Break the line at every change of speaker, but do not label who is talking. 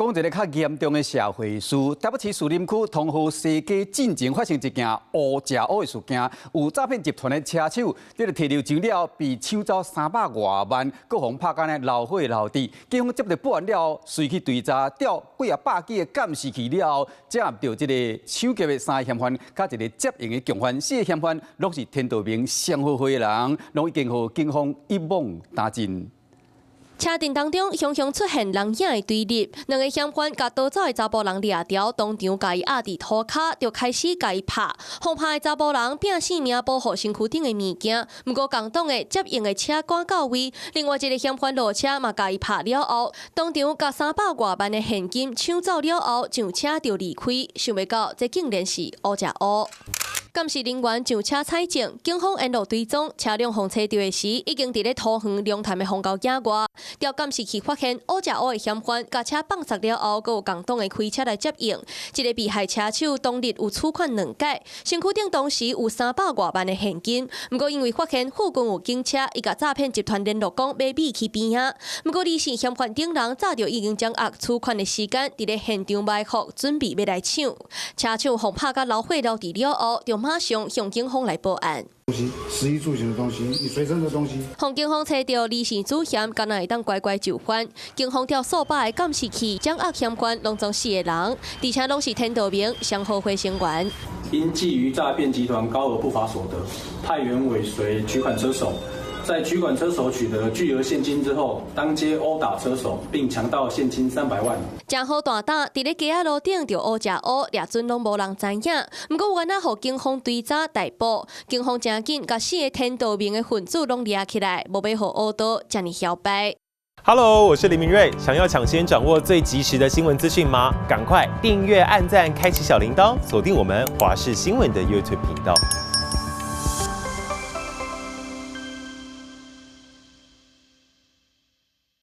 講一个較嚴重的社會事。台北市士林區通河西街進前發生一件烏食烏的事件，有詐騙集團的車手，這个提溜錢了後被搶走三百外萬，閣予拍甲呢流血流滴。警方接到報案了後，隨去追查，調幾仔百支的監視器了後，掌握著這个搶劫的三个嫌犯，佮一个接應的共犯，四个嫌犯攏是天道盟雙和會的人，攏已經予警方一網打盡。
車陣當中，雄雄出現人影的對立，兩个嫌犯共逃走的查埔人掠牢，當場共伊壓佇塗跤，就開始共伊拍。予拍的查埔人拼性命保護身軀頂的物件，毋過共黨的接應的車趕到位，另外一个嫌犯落車嘛共伊拍了後，當場共三百外萬的現金搶走了後，上車就離開。想袂到，這竟然是烏食烏。監視人員上車採證，警方沿路追蹤，車輛予揣著的時，已經佇咧桃園龍潭的荒郊野外。調監視器發現，烏食烏的嫌犯共車放捒了後，閣有共黨的開車來接應。這个被害車手當日有取款兩擺，身軀頂當時有三百外萬的現金。毋過因為發現附近有警車，伊共詐騙集團聯絡講欲避去邊仔。毋過李姓嫌犯等人早就已經掌握取款的時間，佇咧現場埋伏，準備欲來搶。車手予拍甲流血流滴了後，就馬上向警方來報案。
東西，食衣住行的東西，你隨身的東西。
予警方揣著李姓主嫌，敢若會當乖乖就範。警方調數百个監視器，掌握嫌犯攏總四个人，而且攏是天道盟雙和會成員。
因覬覦詐騙集團高額不法所得，派員尾隨取款車手，在取款車手取得巨額現金之後，當街毆打車手，並強盜現金300萬。
誠好大膽，佇咧街仔路頂就烏食烏，掠準攏無人知影。毋過原來予警方追查逮捕，警方誠緊共四个天道盟的分子攏掠起來，無欲予烏道遮爾囂掰。
Hello，我是林明瑞，想要搶先掌握最及時的新聞資訊嗎？趕快訂閱、按讚、開啟小鈴鐺，鎖定我們華視新聞的 YouTube 頻道。